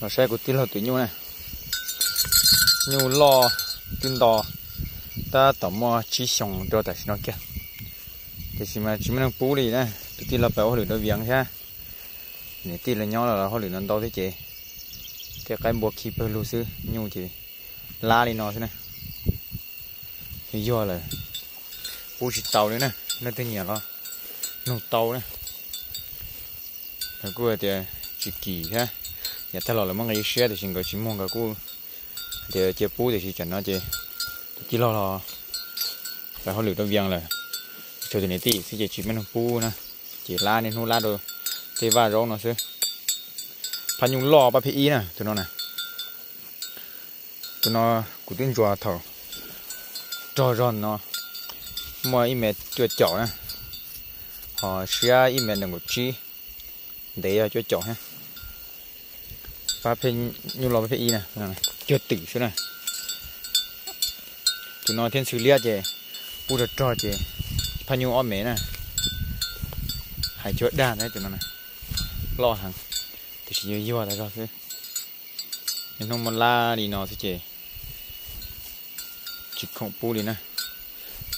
Los saib kuv tij laug tus nyuj na. Nyuj loj twb nto tab tom muaj tsib xyoos rau tam sim no kiag, tiam sis mas tsis muaj neeg pub li na. Tus tij laug pais ua hauj lwm rau Vias thiab, niam tij los nyob los hauj lwm no ntau thiab ces tej qaib npua khi pawg lug xwb, nyuj ces lab li no xwb na. Yuag yuag lawm, pub tsis tau li na. Leej twg nyiam los nug tau na. Lawv kuj hais tias tsis kim thiab, yav tag los lawv muab nqi siab tiam sis nkawd tsis muag, nkawd kuj hais tias cia pub tiam sis tam no ces tus tij laug los pais hauj lwm rau Vias lawm, tshuav tus niam tij xwb ces tsis muaj neeg pub na. Ces lab niaj hnub lab rau tej vaj zaub no xwb. Phaj nyuj loj pab pheej ib na tus no na. Tus no kuv twb ntsuas thaum rog zog no muaj ib mev cuaj caum na, ho siab ib mev nees nkaum tsib, ntev yog cuaj caum thiab. Pab pheej nyuj loj pab pheej ib na, cuag twm xwb na. Tus no thiab ntxhw liab ces pub rog rog ces phaj nyuj ob mev na, hais cuag dag ntag tus no, loj heev, tiam sis yuag yuag tas zog xwb. Niaj hnub muab lab li no xwb ces tsis khoom pub li na.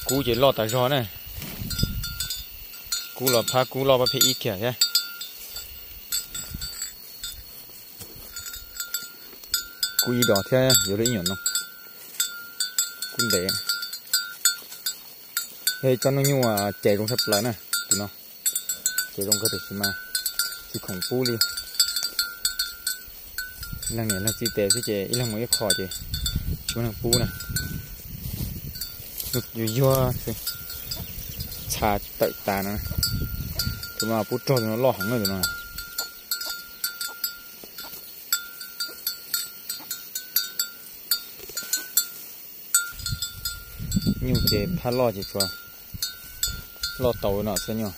Kub ces loj tas zog na. Kub los phab kub loj pab pheej ib kiag thiab. Kub ib dos thiab yuav luag ib nyuam no. Kub ntev. Yog ib tsob nyuj nyuj cais zoo tshaj plaws na tus no. Cais zoo kawg tiam sis mas tsis khoom pub li. Leej niam leej txiv tes xwb ces ib leeg mus ib qho ces tsis muaj neeg pub na. Yuag yuag xwb, txha tawm tas no. Tus no pub rog tus no loj heev na tus no. Nyuj ces phab loj ces tsuas loj tau no xwb nyuj.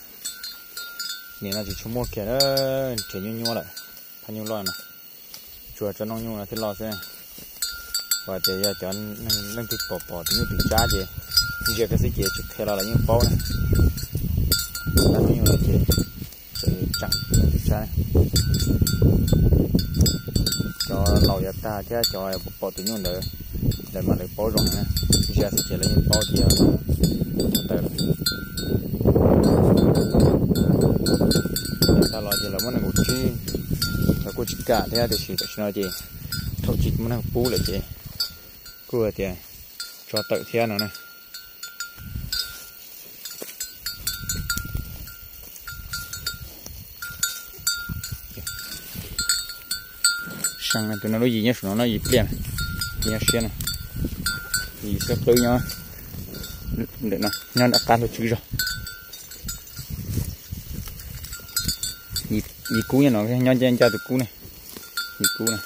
Nim no tsis tshua muaj kiag, nrhiav nyuaj nyuaj lawm, phab nyuj loj no. Tsuas tsob nooj nyuj no thiaj loj xwb. Uas tias yog cov leej twg pom pom tus nyuj twm tsab ces ntsia kiag xwb ces tsis qhia los lawv yeej paub na. Phab nooj nyuj no ces tseem leej twg tsab. Cov laus yav tag thiab cov pom tus nyuj ntawd, lawv mam li paub zoo na. Ntsia xwb ces lawv yeej paub tias tawm lawm. Tag los ces lawv muab nees nkaum tsib, lawv kuj tsis kam thiab tiam sis tam sim no ces thaum tsis muaj neeg pub lawm ces kuj hais tias tso tawm thiab no na. Seej, tus no lub yim nyob saum no, no yim pliaj, nyob siab no. Yim xwb qwb nyob ntawm no, nyob nram qab lub tswb zog. Yim kub nyob no, nyob ncaj ncaj tus kub ne. Yim kub na.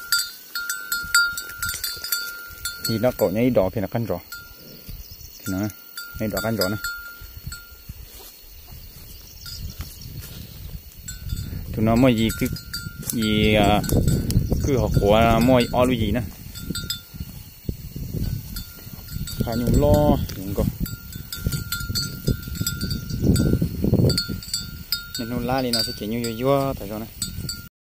Yim nraub qaum nyob ib dos kiag nram qab ntsov. Nyob ib dos qab ntsov na. Tus no muaj yim, yim kwj hauv quav muaj ob lub yim na. Phaj nyuj loj heev nkaus. Niaj hnub lab li no xwb ces nyuj yuag yuag tas zog na.